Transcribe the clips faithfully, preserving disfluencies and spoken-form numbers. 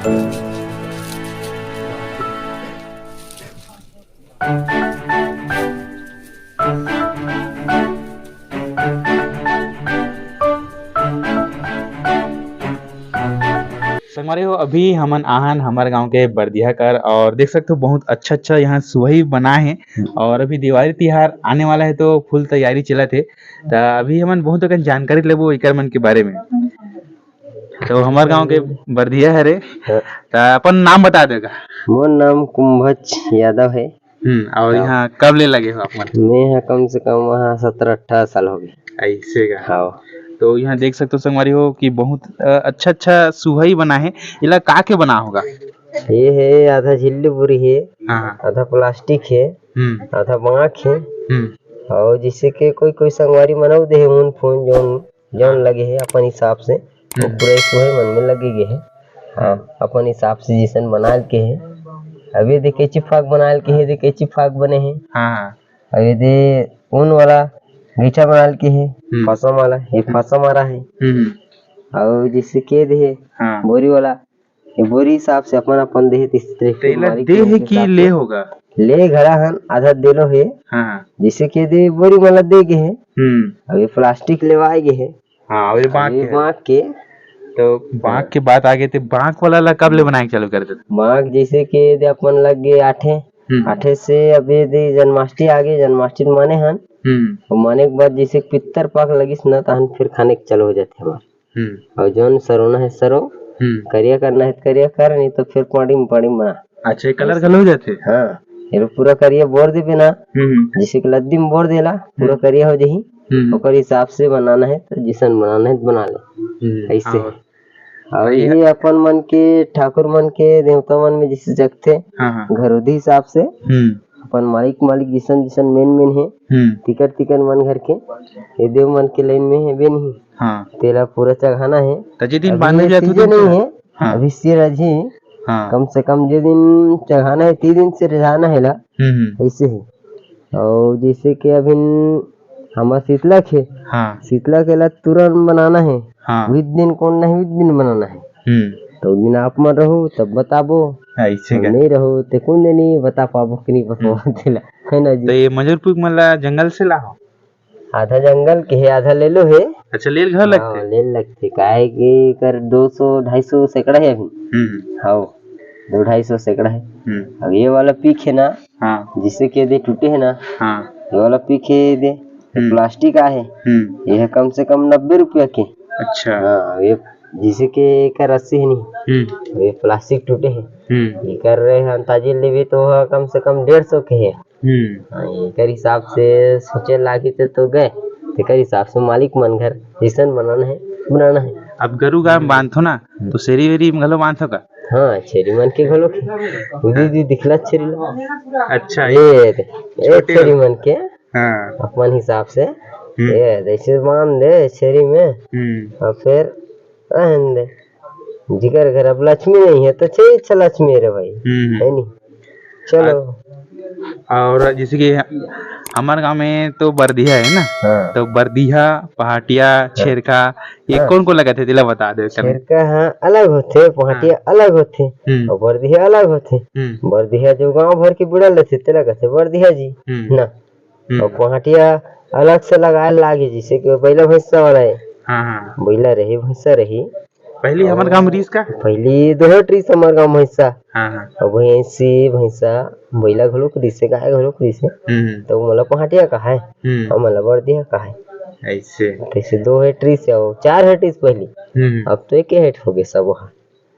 संगवारी हो, अभी हमन आहन हमर गांव के बरदिहा कर, और देख सकते हो बहुत अच्छा अच्छा यहाँ सुहई बना है। और अभी दिवाली तिहार आने वाला है, तो फुल तैयारी चलत है। त अभी हमन बहुत अकन जानकारी लेबो एकर मन के बारे में। तो हमर गांव के बरदिहा हरे। हाँ। त अपन नाम बता देगा। मोर नाम कुंभज यादव है। हम्म, और हाँ। यहाँ कब ले लगे हो आप मन? मैं यहाँ कम से कम वहाँ सत्रह अठारह साल हो गए। ऐसे का? हाँ। तो यहाँ देख सकते हो संगवारी हो कि बहुत, अ, अच्छा अच्छा सुहई बना है। इला का के बना होगा? ये है, आधा झिल्ली बोरी है, हाँ, हाँ। आधा प्लास्टिक है, हम्म। आधा बांक है। हम्म। और जैसे कि कोई कोई संगवारी मन अउ दे है, ऊन फून जोन जोन लगे हे अपन हिसाब से, वो हम्म। पूरा एक सुहई मन में लगे गे हे। हाँ, हम्म। अपन हिसाब से जैसन बनाल के हे। अब ये दे कैंची फाक बनाल के हे, दे कैंची फाक बने हे। हाँ, हाँ। अब ये दे ऊन वाला गीठा बनाल के हे, हम्म। फसम वाला, ये हम्म। फसम वाला है। हम्म, हम्म। और जैसे के दे हे, हाँ। बोरी वाला, ये बोरी हिसाब से अपन अपन देहे, तीस तरीके तेला मालिक दे मन हे के कि हिसाब ले से। होगा? ले घला हन, आधा देलो हे। हाँ, हाँ। जैसे के दे बोरी मन ला दे गे हे। हम्म। अब ये प्लास्टिक लेवाए गे हे। हाँ, अब ये बांक अब ये के। बांक के। तो बांक हाँ। के बात आगे, ते बांक वाला ला कब ले बनाए के चालू कर देते? बांक जैसे के दे अपन लग गे आठे। हम्म। आठे से अब ये दे जन्माष्टमी आगे, जन्माष्टमी माने हन। हम्म। और माने के बाद जैसे पित्तर पाक लगिस ना, तहन फिर खाने के चालू हो जाते हमारे। हम्म। और जौन सरोना है सरो, हम्म। करिया करना है तो करिया कर, नहीं तो फिर पाड़ी में पाड़ी में बना। अच्छा, ये कलर ऐसे। घलो हो जाथे? हाँ, ये पूरा करिया बोर देबे ना, हम्म, हम्म। जैसे कि लद्दी में बोर देला, पूरा हम्म। करिया हो जाही। हम्म। ओकर हिसाब से बनाना है, तो जिसन बनाना है तो बना ले। हम्म, ऐसे। और और और ये ये अपन मन के, ठाकुर मन के, देवता मन में जैसे जगथे, हाँ, हाँ। घरोधी हिसाब से हम्म। अपन मालिक, मालिक जिसन जिसन मेन मेन हे, हम्म। तिकर तिकर मन घर के, ये देव मन के लाइन में हे बे नहीं। हाँ। तेला पूरा चघाना हे। त जे दिन अभी बांधे ये जात हो सीजन दिन नहीं का? हे, हाँ। अभी सिर अजी, हाँ। कम से कम जे दिन चघाना हे, तीन दिन से रिझाना हे ला, हम्म, हम्म। ऐसे ही। और जैसे कि अभी हमर शीतला के, हाँ। शीतला के ला तुरंत बनाना हे, हाँ। उही दिन कौन नहीं, उही दिन बनाना हे। हम्म। तो उही दिन आप मन रहो, तब बताबो। हाँ, ऐसे हम का? नहीं रहो, ते कौन नहीं बता पाबो कि नहीं बता हम्म। पाबो तेला, है ना जी? तो ये मजूर पुक मन ला जंगल से लाहो? आधा जंगल के हे, आधा ले लो हे। अच्छा, लेल घर हाँ, लगथे? लेल लगथे, काहे कि एकर दो सौ ढाई सौ सैकड़ा हे अभी। हम्म। हाँ, दो ढाई सौ सैकड़ा हे। हम्म। अब ये वाला पीक हे ना, हाँ। जिसे के दे टूटे हे ना, हाँ। ये वाला पीक हे दे, हम्म। प्लास्टिक आ हे, हम्म। ये कम से कम नब्बे रुपया के। अच्छा। हाँ, ये जिसे के एकर रस्सी हे नहीं, हम्म। ये प्लास्टिक टूटे हे। हम्म। एकर रहे अंताजी लेबे तो कम से कम डेढ़ सौ के हे। हम्म। हाँ, एकर हिसाब से सोचे लागी ते तो गए, तेकर हिसाब से मालिक मन घर जैसन बनाना हे, बनाना हे। अब गरु गाय में बांधथो ना, हम्म। तो छेरी वेरी में घलो बांधथो का? हाँ, छेरी मन के घलो के। उदी दी दिखला छेरी ला। अच्छा, ये दे, ये छोटे छेरी वाला। मन के हाँ। अपन हिसाब से, हम्म। ये जैसे बांध दे छेरी में, हम्म। और फिर रहन दे। जिकर घर अब लक्ष्मी नहीं है, तो छे इच्छा लक्ष्मी रे भाई, हम्म। है नहीं? चलो। और जैसे कि हमारे गांव में तो बरदिया है ना, हाँ। तो बरदिया, पहाटिया, हाँ। छेरका, ये हाँ। कौन को लगत है, तेला बता दे कभी। छेरका हाँ अलग होथे, पहाटिया हाँ। अलग होथे, हम्म। और बरदिया अलग होथे। हम्म। बरदिया जो गांव भर के बुढ़ा लेथे, तेला कहथे बरदिया जी, हम्म। ना। हम्म। और पहाटिया अलग से लगाए लागे, जैसे कि बइला भैंसा वाला है। हाँ, हाँ। बइला रही, भैंसा रही। पहली हमर और गांव में रिस का? पहली दोहे रिस हमर गांव भैंसा। हाँ, हाँ। और भैंसी, भैंसा, बइला घलो के रिसे, गाय घलो के रिसे। हम्म। तो मोला पहाटिया कहाय, हम्म। और मोला बरदिया कहाय। ऐसे। तैसे दो हेट रिस और चार हेट रिस पहली। हम्म। अब तो एक हेट हो गए सब वहाँ।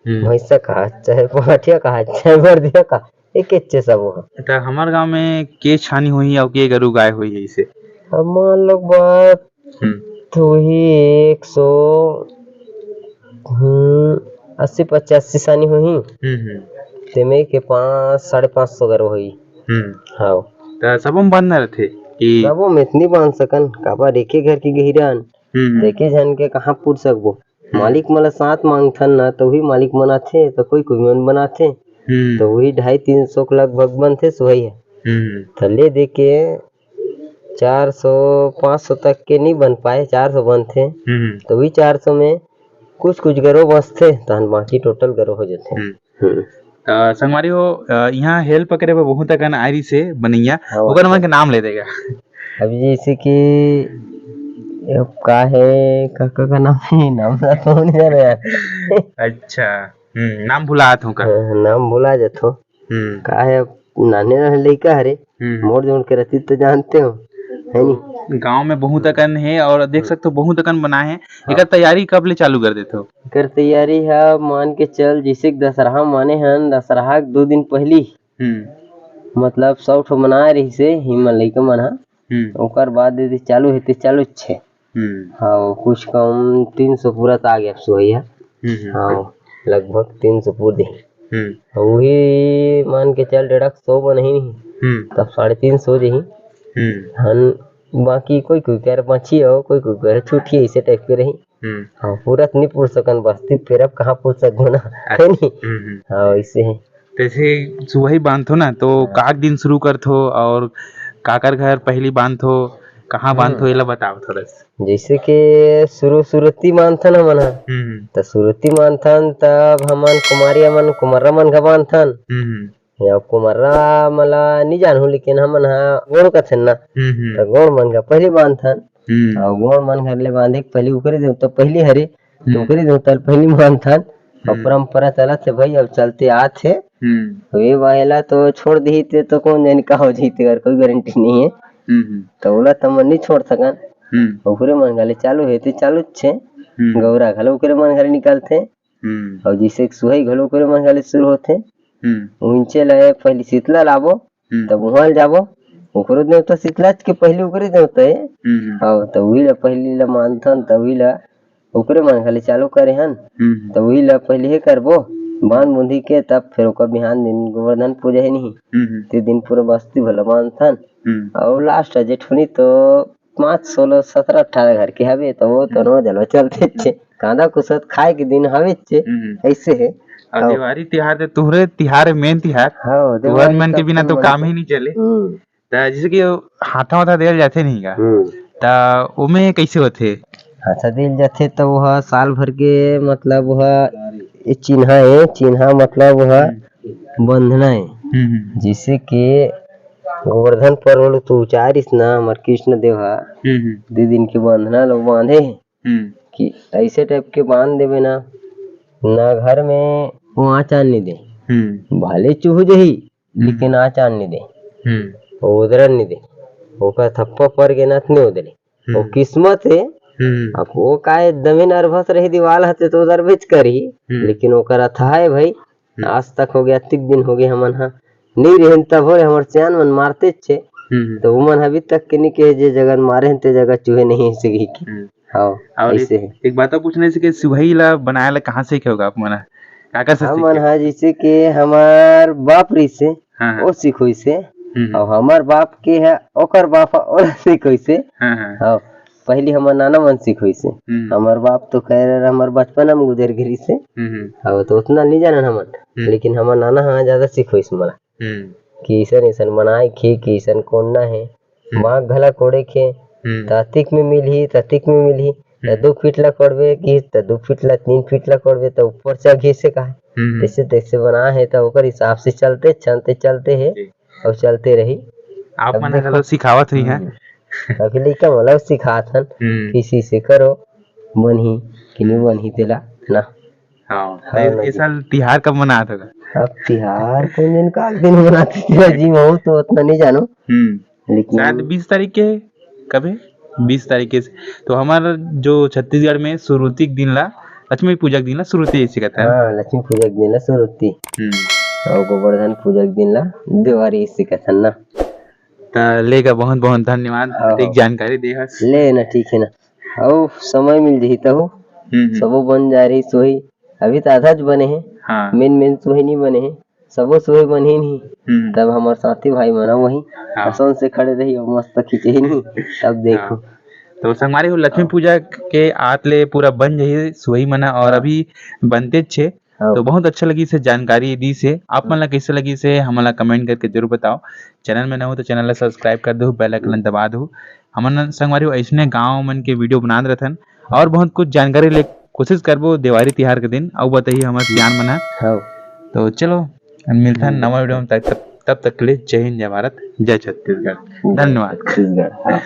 हम्म। भैंसा कहा, चाहे पहाटिया कहा, चाहे बरदिया कहा, एक एच्चे सब हो। त हमर गांव में के छानी होही अउ के गरु गाय होही ऐसे? अब मान लो बात हम्म। तो ही एक सौ, हम्म, अस्सी पचासी छानी होही। हम्म, हम्म। तेमे के पाँच, साढ़े पाँच सौ गरु होही। हम्म। हाँ। त सबो में बांधना रहथे कि? सबो में इतनी बांध सकन, काबर एक ही घर की गहिरान। हम्म, हम्म। देखे झन के कहाँ पूछ सकबो। हम्म। मालिक मन ला साथ मांगथन ना, तो भी मालिक मन आथे, तो कोई कोई मन बनाथे। हम्म। तो वही ढाई तीन सौ के लगभग बनथे सुहई ह। हम्म। तो ले दे के चार सौ, पाँच सौ तक के नहीं बन पाए, चार सौ बनथे। हम्म। तो वही चार सौ में कुछ कुछ गरो बचथे, तहन बाकी total गरो हो जथे। हम्म। हम्म। त संगवारी हो, अ, इहाँ हेल पकड़े बर बहुत अकन आय रहिसे बनइया, हाँ, ओकर मन के नाम ले देगा। अब जैसे कि, अब का है, का, का, का नाम है? नाम ला तो नहीं जाना यार। अच्छा, हम्म, नाम भुलात हूँ का? हाँ, नाम भुला जाथो। हम्म। का है, अब नान्हे नान्हे लइका हरे, हम्म। मोर जोन के रचित तो जानते हो, है नी? गाँव में बहुत अकन हे और देख सकते हो, बहुत अकन बनाए हे। हाँ। एकर तैयारी कब ले चालू कर देथो? एकर तैयारी ह, मान के चल, जैसे कि दशहरा माने हन, दशहरा के दो दिन पहली, हम्म। मतलब, सौ ठो मनाए रहिसे, हिमन लइका मन ह। हम्म। ओकर बाद यदि चालू हे, ते चालू छे। हम्म। हाँ, कुछ कम तीन सौ पूरा त आ गया सुहई ह। हम्म, हम्म। हाँ, लगभग तीन सौ पूर दे। हम्म। अउ उही मान के चल, डेढ़ सौ बनही नहीं, हम्म। तब साढ़े तीन सौ देही। हम्म। हन, बाकी कोई कोई कर बाँची हो, कोई कोई कर छूटी, ऐसे type के रही। हम्म। हाँ, पूरा त नहीं पूछ सकन, बस्ती फेर अब कहाँ पूछ सकबो ना, अच्छा। है नी? हम्म, हम्म। हाँ, वैसे है। जैसे सुबह ही बांधथो ना, तो हाँ। काक दिन शुरू करथो और काकर घर पहली बांधथो, कहाँ बांधथो, हम्म। एला बताओ थोड़ा सा। जैसे कि शुरू, शुरुआती मानथन हमन ह, हम्म, हम्म। त शुरुआती मानथन, तब हमन कुमारिया मन, कुमर्रा मन घ बांधथन। हम्म, हम्म। या कुमर्रा मला नी जानहूं, लेकिन हमन ह गोंड़ कथन ना, हम्म, हम्म। त गोंड़ मन घ पहली बांधथन। हम्म। अउ गोंड़ मन घर ले बांधे के पहली ओकरे देवता पहली हरे, तो हम्म। ओकरे देवता ल पहली मानथन। अउ हम्म। परंपरा चलत हे भाई, अब चलते आत हे। हम्म। तो ये बाहेला तो छोड़ दिही ते तो कौन जानी का हो जाही, तेकर कोई गारंटी नहीं है। हम्म, हम्म। तो ओला त हमन नहीं छोड़ सकन। हम्म। ओकरे मन घले चालू हे ते चालू छे। हम्म। गौरा घलो ओकरे मन घले निकलथे। हम्म। अउ जैसे कि सुहई घलो ओकरे मन घले शुरू होथे। हम्म। उंचे ले पहली शीतला लाबो, हम्म। तब उहाँ ल जाबो, ओकरो देवता शीतलाच के पहली ओकरे देवता हे। हम्म, हम्म। हाँ, त उही ल पहली ल मानथन, त उही ल ओकरे मन घले चालू करे हन। हम्म, हम्म। त उही ल पहली हे करबो, बांध बूंधी के, तब फिर ओकर बिहान दिन गोवर्धन पूजा हे नहीं। हम्म, हम्म। ते दिन पूरा बस्ती भला बांधथन। हम्म। अउ last ह जेठुनी तो पाँच, सोलह, सत्रह, अठारह घर के हवे, त वो तो हम्म। रोज हलवा चलते छे। कांदा कुसत खाए के दिन हवे छे, हम्म। ऐसे हे। अउ अउ देवारी तिहार ते तुहरे तिहार हे, main तिहार। हाँ, तुहर देवारी मन के तब बिना तो तो काम मन ही नहीं चले। हम्म। त जैसे कि हाथा वाथा देल जाथे नहीं का? हम्म। त ओमे कैसे होथे? हाथा देल जाथे त वो ह साल भर के, मतलब, वो ह ये चिन्हा हे, चिन्हा मतलब वो ह हम्म। बंधना हे। हम्म, हम्म। जैसे कि गोवर्धन पर्व ल तो उचारिस ना हमर कृष्ण देव ह, हम्म, हम्म। दू दिन के बंधना ल बांधे हे। हम्म। कि ऐसे type के बांध देबे ना, ना घर में वो आँच आन नहीं दे। हम्म। भले चूहू जही, हम्म। लेकिन आँच आन नहीं दे। हम्म। वो उदरन नहीं दे। ओकर थप्पा पर के नाथ नहीं उदरे। वो हम्म। किस्मत हे। हम्म। अब वो काय दमे nervous रही दीवाल हते तो उदरबेच करही, हम्म। लेकिन ओकर अथाह हे भाई। हम्म। आज तक हो गया, अतिक दिन हो गया हमन हा नहीं रहेन, तब हो रे हमर सियान मन मारते छे। हम्म, हम्म। तो उमन अभी तक के नहीं कहे जे जगह मारे हन, ते जगह चूहे नहीं हे, ऐसे कही के। हम्म। हाँ, और ऐसे एक, हे। एक बात और पूछना, जैसे कि सुहई ला बनाए ला कहाँ से सीखे होगा आप मन हा? काकर से हमन सीखे? हा जैसे कि हमार बाप रहिसे, हाँ, हाँ। वो सिखोइसे, हम्म, हम्म। और हमार बाप के है, ओकर बाप है, ओला सिखोइसे। हाँ, हाँ। हाँ, पहली हमर नाना मन सिखोइसे। हम्म। हमर बाप तो खैर हमर बचपन में गुजर गिरिसे। हम्म, हम्म। हाँ, तो उतना नहीं जानन हमन, हम्म। लेकिन हमर नाना हा ज्यादा सिखोइस मला। हम्म। कि अइसन अइसन बनाए के, कि अइसन कोड़ना हे, हम्म। बाँक घला कोड़े के, हम्म। त अतिक में मिलही, त अतिक में मिलही, त हम्म। दू फीट ला कोड़बे कि, त दू फीट ला, तीन फीट ला कोड़बे, त ऊपर चघ अइसे कहे। हम्म। तइसे, तइसे बनाए हे, त ओकर हिसाब से चलते, चलते, चलते हे, जी। अउ चलते रही। आप मन घलो सिखावत होही, हैं? हम्म। अभी लइका मन ला सिखात हन, हम्म। कि अइसे करो, बनही, कि नहीं हम्म। बनही तेला, है ना? हाँ, हाँ, तो इस, इस साल तिहार कब मनात होगा? अब तिहार कोन दिन, का दिन मनात हे जी, मैं तो उतना नहीं जानों। हम्म। लेकिन शायद बीस तारीख के, कब हे? बीस तारीख के। तो हमर जो छत्तीसगढ़ में सुरुती के दिन ला, लक्ष्मी पूजा के दिन ला सुरुती जैसे कहता है। हाँ, लक्ष्मी पूजा के दिन ला सुरुती। हम्म। और गोवर्धन पूजा के दिन ला देवारी जैसे कहता है ना। त लेगा, बहुत बहुत धन्यवाद, हाँ। एक जानकारी दे हस। ले ना, ठीक है ना। अउ समय मिल जही तहु, हम्म, हम्म। सबो बन जा रही सोही। अभी त आधा ज बने हे। हाँ। Main main सोही नहीं बने हे, सबो सोही बनही नहीं। हम्म। तब हमर साथी भाई मन वही हाँ। हसन से खड़े रही और मस्त खींचे ही नहीं, तब देखो। हाँ। तो संगवारी हो, लक्ष्मी हाँ। पूजा के आत ले पूरा बन जही सोही मना और हाँ। अभी बनते छे। हाँ। तो बहुत अच्छा लगिस हे जानकारी दिस हे। आप मन ला कैसे लगिस हे, हमन ला comment करके जरूर बताओ। Channel में नवा हो तो channel ला subscribe कर दो, bell icon ला दबा दो। हमन संगवारी हो अइसने गाँव मन के video बनात रहथन और बहुत कुछ जानकारी ले कोशिश करबो देवारी तिहार के दिन अउ बताही हमर सियान मन ह। हाँ। तो चलो, मिलथन हम्म। नवा वीडियो में, तब तक, तब तक के लिए जय हिंद, जय भारत, जय छत्तीसगढ़। धन्यवाद। छत्तीसगढ़, हाँ।